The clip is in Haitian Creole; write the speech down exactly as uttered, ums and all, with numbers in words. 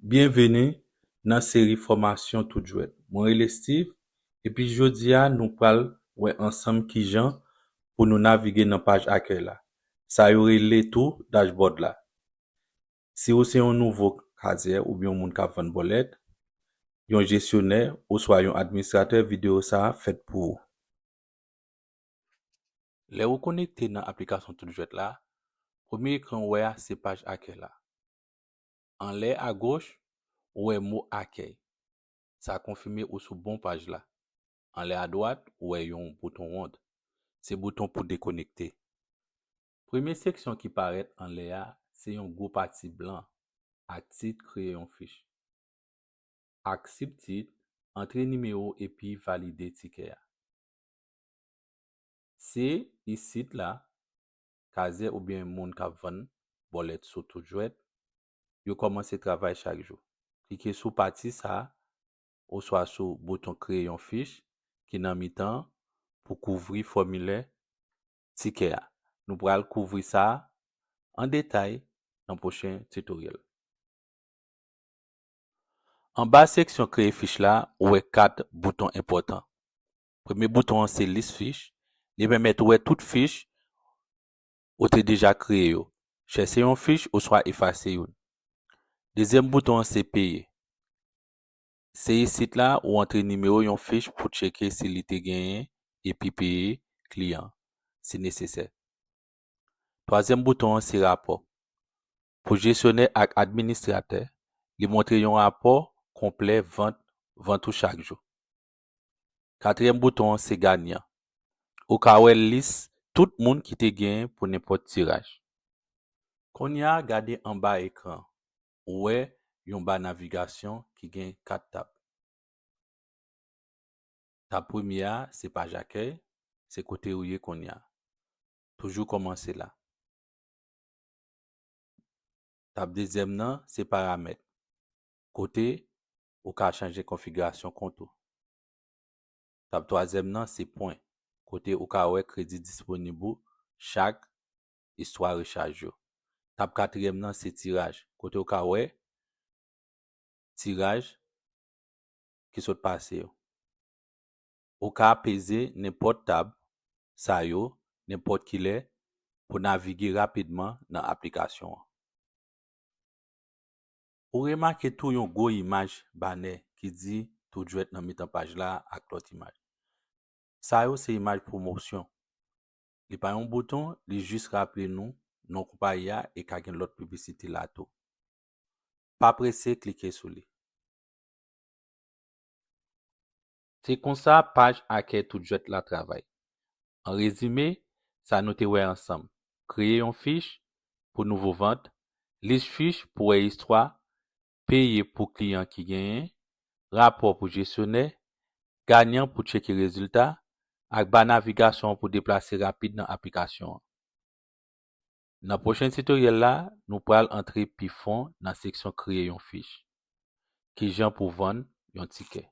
Byenveni nan seri fòmasyon Tout Jwèt. Mwen rele Steve, epi jodi a nou pral wè ansanm kijan pou nou navige nan paj akèy la. Sa yo rele tou dashboard la. Si ou se yon nouvo kazyè oubyen yon moun k ap vann bòlèt, yon jesyonè oswa yon administratè, videyo sa a fèt pou ou. Lè ou konekte nan aplikasyon Tout Jwèt la, premye ekran ou wè a se paj akèy la. Anlè agoch, ou wè mo akèy. Sa konfime ou sou bon paj la. Anlè adwat, ou wè yon bouton wonn. Se bouton pou dekonekte. Premye seksyon ki parèt anlè a se yon gwo pati blan ak tit Kreye yon fich, ak sibtit Antre nimewo epi valide tikè a. Se isit la, kazyè oubyen moun k ap vann bòlèt sou Tout Jwèt, yo kòmanse travay chak jou. Klike sou pati sa a oswa sou bouton Kreye yon fich ki nan mitan an pou kouvri fòmilè tikè a. Nou pral kouvri sa a an detay nan pwochen titoryèl. Anba seksyon Kreye fich la, ou wè kat bouton enpòtan. Premye bouton an se Lis fich. Li pèmèt ou wè tout fich ou te deja kreye yo. Chèse yon fich oswa efase youn. Dezyèm bouton an se Peye. Se isit la ou antre nimewo yon fich pou tcheke si li te genyen epi peye kliyan an, si nesesè. Twazyèm bouton an se Rapò. Pou jesyonè ak administratè, li montre yon rapò konplè vant, vant ou chak jou. Katriyèm bouton an se Ganyan. Ou ka wè lis tout moun ki te genyen pou nenpòt tiraj. Kounye a, gade anba ekran. Ou wè yon ba navigasyon ki gen kat tab. Tab premye a se paj akèy, se kote ou ye kounye a. Toujou kòmanse la. Tab dezyèm nan se Paramèt, kote ou ka chanje konfigirasyon kont ou. Tab twazyèm nan se Pwen, kote ou ka wè kredi disponib ou chak istwa rechaj yo. Tab katriyèm nan se Tiraj, kote ou ka wè tiraj ki sot pase yo. Ou ka peze nenpòt tab sa yo nenpòt kilè pou navige rapidman nan aplikasyon an. Ou remake tou yon gwo imaj banè ki di Tout Jwèt nan mitan paj la ak lòt imaj. Sa yo se imaj pwomosyon. Li pa yon bouton, li jis raple nou non konpayi a e ka gen lòt piblisite la tou. Pa prese klike sou li. Se konsa paj akèy Tout Jwèt la travay. An rezime, sa nou te wè ansanm, kreye yon fich pou nouvo vant, lis fich pou wè istwa, peye pou kliyan ki genyen, rapò pou jesyonè, ganyan pou tcheke rezilta, ak ba navigasyon pou deplase rapid nan aplikasyon an. Nan pwochen titoryèl la, nou pral antre pi fon nan seksyon Kreye yon fich. Kijan pou vann yon tikè.